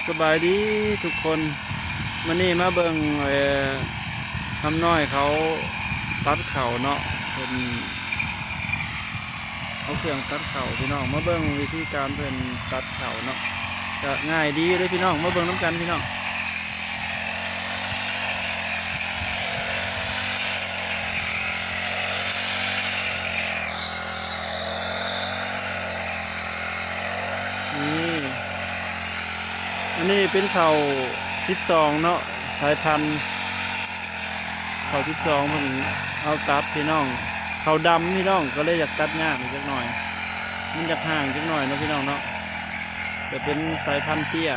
ສະບາຍດີທຸກຄົນ, ມື້ນີ້ມາເບິ່ງ ເອີ ຄຳນ້ອຍເຂົາຕັດເຂົ້າເນາະ, ເພິ່ນເອົາເຄື່ອງຕັດເຂົ້າພີ່ນ້ອງ. ມາເບິ່ງວິທີການເພິ່ນຕັດເຂົ້າເນາະ, ກະງ່າຍດີເດ້ພີ່ນ້ອງ, ມາເບິ່ງນຳກັນພີ່ນ້ອງ. ນີ້ ອັນນີ້ເປັນເຂົ້າສິບສອງເນາະ, ສາຍພັນເຂົ້າສິບສອງເພິ່ນເອົາຕັດພີ່ນ້ອງ. ເຂົ້າດຳພີ່ນ້ອງ, ກໍເລີຍຢາກຕັດຍາກຈັກໜ້ອຍ, ມັນຢາກຫ່າງຈັກໜ້ອຍເນາະພີ່ນ້ອງເນາະ, ຈະເປັນສາຍພັນເຕ້ຍ.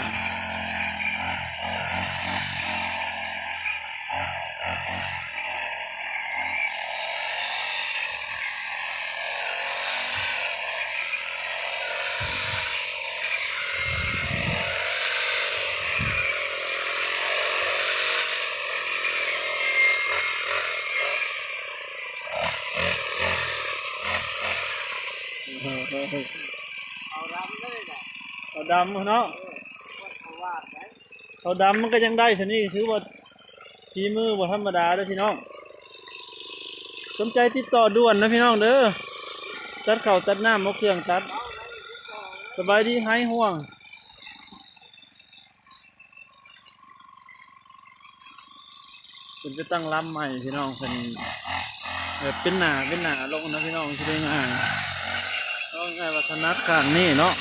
ເຂົ້າດຳເລີຍນະ ເຂົ້າດຳເນາະ, ເອີ ເຂົ້າດຳມັນກໍຍັງໄດ້ຊະນີ້ ຖືວ່າ ຝີມືບໍ່ທຳມະດາເດີ້ພີ່ນ້ອງ. ສົນໃຈຕິດຕໍ່ດ່ວນນະພີ່ນ້ອງເດີ້, ຕັດເຂົ້າຕັດນ້ຳ ເອົາເຄື່ອງຕັດ. ສະບາຍດີ ໄຮຫ່ວງ. ເພິ່ນຈະຕັ້ງລຳໃໝ່ພີ່ນ້ອງ, ເພິ່ນແບບເປັນໜ້າເປັນໜ້າລົງນະພີ່ນ້ອງ, ຊິໄດ້ງ່າຍ, ເອົາງ່າຍວ່າຖະໜັດຂ້າງນີ້ເນາະ.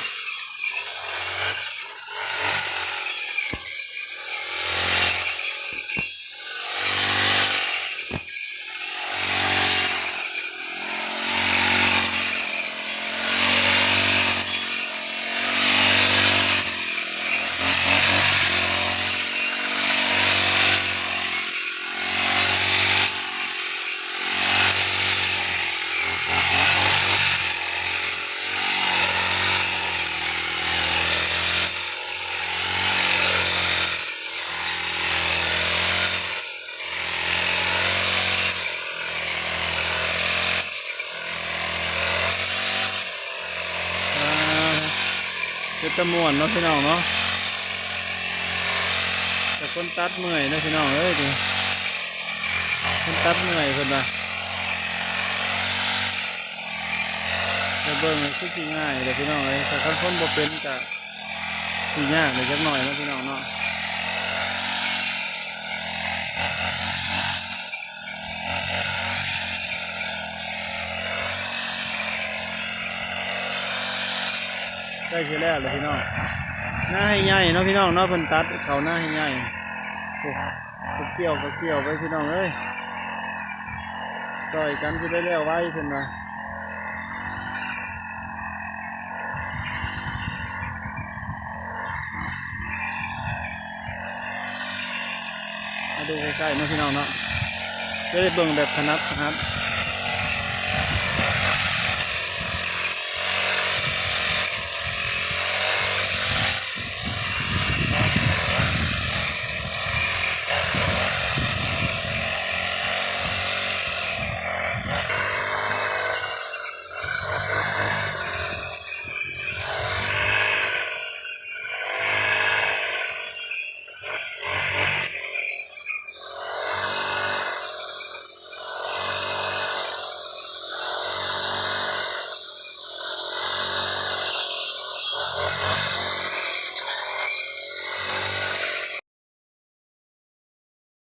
ອ່າ ເປັນຕາມ່ວນເນາະພີ່ນ້ອງເນາະ, ແຕ່ຄົນຕັດເມື່ອຍເນາະພີ່ນ້ອງເອີຍ, ຄົນຕັດເມື່ອຍເພິ່ນວ່າ. ແຕ່ເບິ່ງຄືຊິງ່າຍເດ້ພີ່ນ້ອງເອີຍ, ແຕ່ຄັນຄົນບໍ່ເປັນກະຊິຍາກເດ້ຈັກໜ້ອຍເນາະພີ່ນ້ອງເນາະ. ໃກ້ຊິແລ້ວແລ້ວພີ່ນ້ອງ, ນາໄຮ່ໃຫຍ່ເນາະພີ່ນ້ອງເນາະ, ເພິ່ນຕັດເຂົ້ານາໄຮ່ໃຫຍ່. ໂອ້ ເຂົາກ່ຽວ ເຂົາກ່ຽວໄປພີ່ນ້ອງເອີຍ, ຊ່ອຍກັນຊິໄດ້ແລ້ວໄວເພິ່ນວ່າ. ມາດູໃກ້ໆເນາະພີ່ນ້ອງເນາະ, ຈະໄດ້ເບິ່ງແບບຖະໜັດຖະໜັດ.